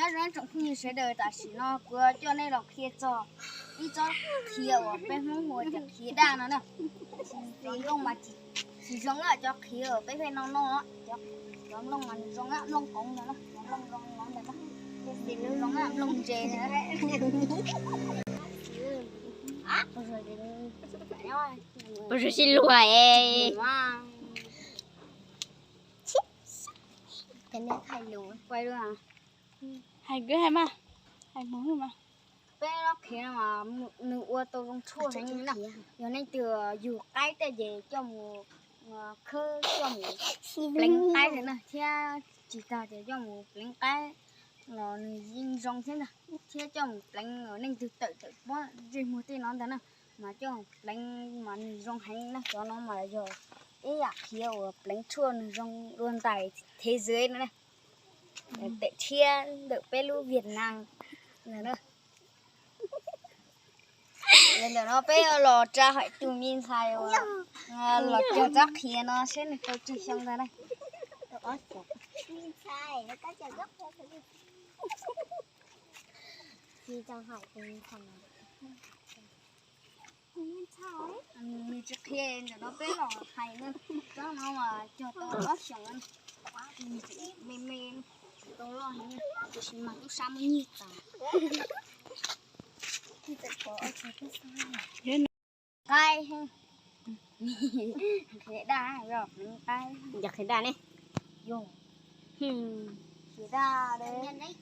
Nyob zoo tsoom phooj ywg sawv daws, tam sim no kuv coj nej los qhia txog ib tsob qhiav uas peb Hmoob hu tias qhiav daj no na. Cov nplooj mas tsis zoo, cov qhiav uas peb pheej noj noj, cov nplooj mas nws zoo, nplooj qoob ntawd, cov nplooj zoo no ntawd, nplooj ntses. Peb zoo sib luag es. Hais Hmoob mas, peb tsob qhiav no mas nws ua tau zoo tshuaj heev na. Yog leej twg yug qaib tej ces coj mus khawb coj mus pleev qaib na, thiab tsis tag ces coj mus pleev qaib los nws yeej zoo thiab ntag. Thiab coj mus pleev leej twg tawm tawm pob ntsej muag tej no ntag na, mas coj pleev mas nws zoo heev na. Cov no mas yog ib yam qhiav uas pleev tshuaj nws zoo dua ntais thế giới no na, tawm thiab ntawm peb lub Việt Nam na. Ntawm no peb los tsa hais tus me ntxhais uas los cog tsob qhiav no seb nws tau tsawg xyoo ntag na. Nws tsis qhia, ntawm no peb los hais na, tsob no mas cog tau ob xyoos, me me, tsis tau loj heev, tiam sis mas tub sab muab nyiag tas. Qaib, qhiav daj, yog qhiav daj ne, yog qhiav daj, qhiav daj.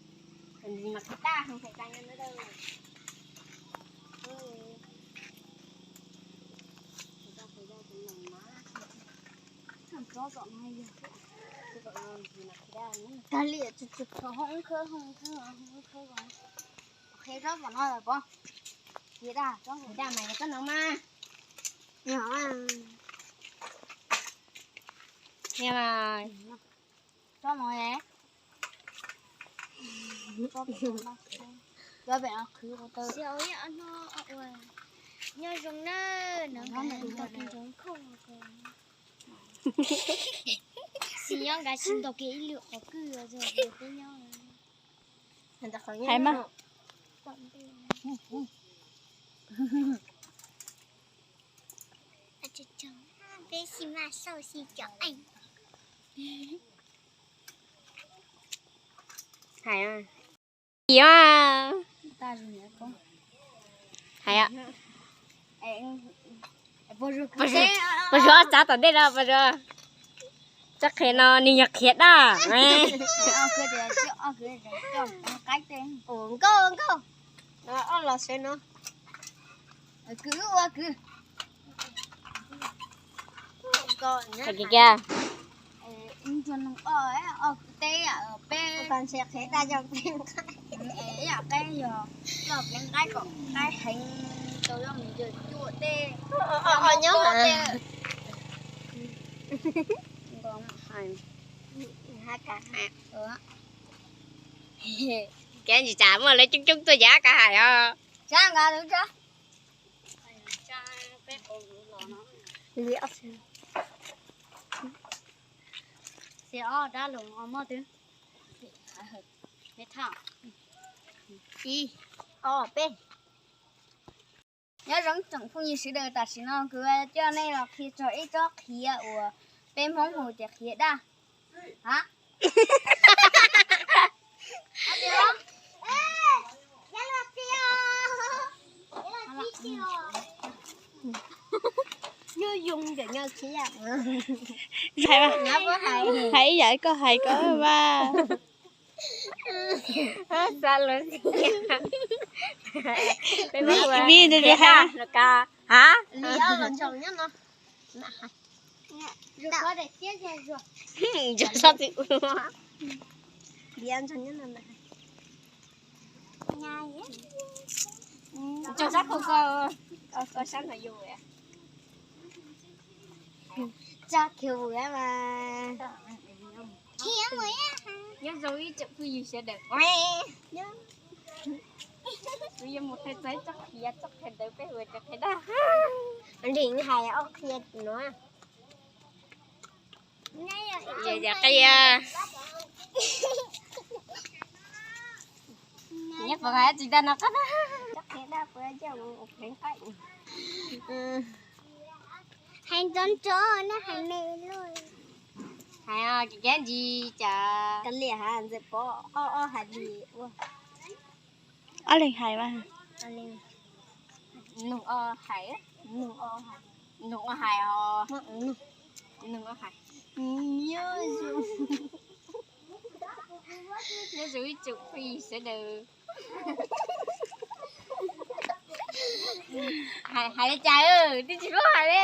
Tag li tsis tsis tau hoob khawb hoob khawb hoob khawb, qhia tsob tom no lawm pob, qhia daj, tsob qhia daj mas yog tsob no mas, tsob no, cov pem no qhwv ua tau. Nyob zoo na, no nyob nkaus nrog nkawd nkauj, xis nyob nkawd tsis ntaus kiag ib lwm qhov kwj, peb nyob. Hais mas. Peb xi mas sau xi cov eej. Hais mas. Hais. Pos zuag ob txav tom ntej no, pos zuag. Tsob qhiav no nws yog qhiav daj. Nkauj, nkauj. Ob los sawv no. Kwv ua kwv. Kiag. Ib ntsuag noog ob, ob kwv teb, peb ntshe qhiav daj coj pleev qaib, coj pleev qaib kom qaib heev rau yog mus cuaj tej, nyob tej. Kev ntsis tsam muaj lawv coob coob tuaj yav kav hais os. Xi ob dab los mog twb. Ib, ob, peb. Nyob zoo tsoom phooj ywg sawv daws, tam sim no kuv coj nej los qhia txog ib tsob qhiav uas peb Hmoob hu tias qhiav daj. Hais ib yam koj hais ko mas. Xav lus, peb Hmoob hu tias daj los ka ha. Tso sab ko, ko sab no yus. Tso kiag vus mas. Nyob zoo ib tsoom phooj ywg sawv daws. Kuv yuav mus qhia txog tsob qhiav, tsob qhiav ntawd peb hu tias qhiav daj. Nrim hais ob qhia no. Yam qhia. Puas hais tsis tag no qab. Hais ntxov ntxov na, hais me luaj. Hais kiv kab ntsis cas. Kav liam hais ntxim pom ob ob hais li ua. Ob leeg hais mas. Nug ob hais, nug ob hais, nug ob hais os. Nug ob hais. Nyob zoo, nyob zoo ib tsoom phooj ywg sawv daws. Hais, hais li cas twb tsis paub hais li.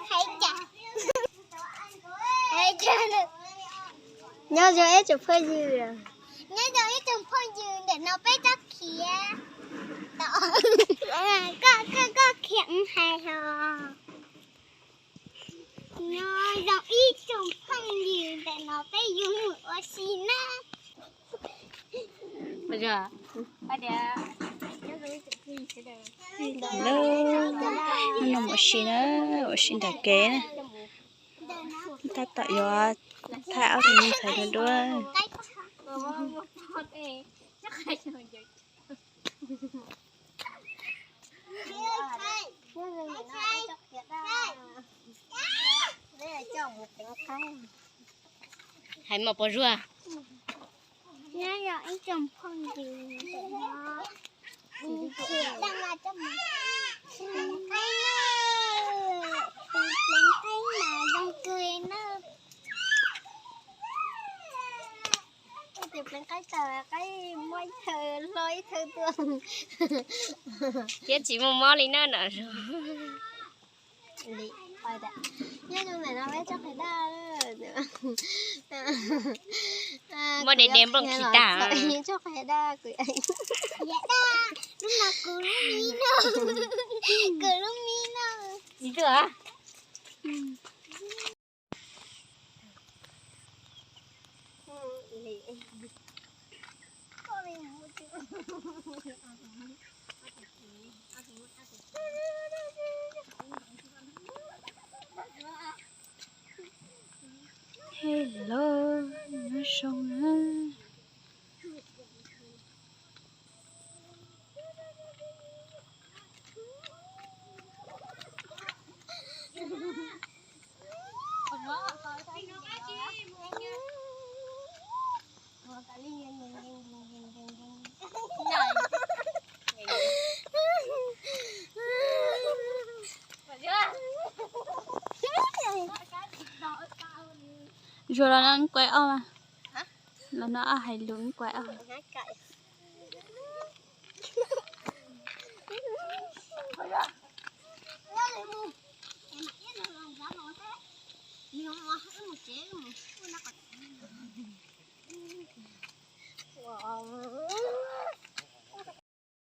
Hais cas, hais cas. Nyob zoo ib tsoom phooj ywg, nyob zoo ib tsoom phooj ywg, ntawm no peb rov khiav. Koj, koj, koj khiav hais os. Nyob zoo ib tsoom phooj ywg, ntawm no peb yuav mus ua si na. Lawm, no ua si na, ua si ntawm kev na. Tab tom yuav kuv thaij ob tug me ntxhais dua duab. Hais mos pos zuag. Nyob zoo ib tsoom phooj ywg, ntawm no kuv tseem pleev qaib na, tus pleev qaib mas zoo kawg na. Tus pleev qaib tas qaib muab ib thawj hlo ib thawj tuaj. Thiab tsis muaj mob li na no. Nyob zoo ntawm no peb tsob qhiav daj, muab de de nplooj khi tag. Tsob qhiav daj kuv, lub no kuv lub mi no, kuv lub mi no. Tsis tuaj. Hello, nyob zoo na. Zuag los no kuaj ob, los no ob hais lus kuaj ob.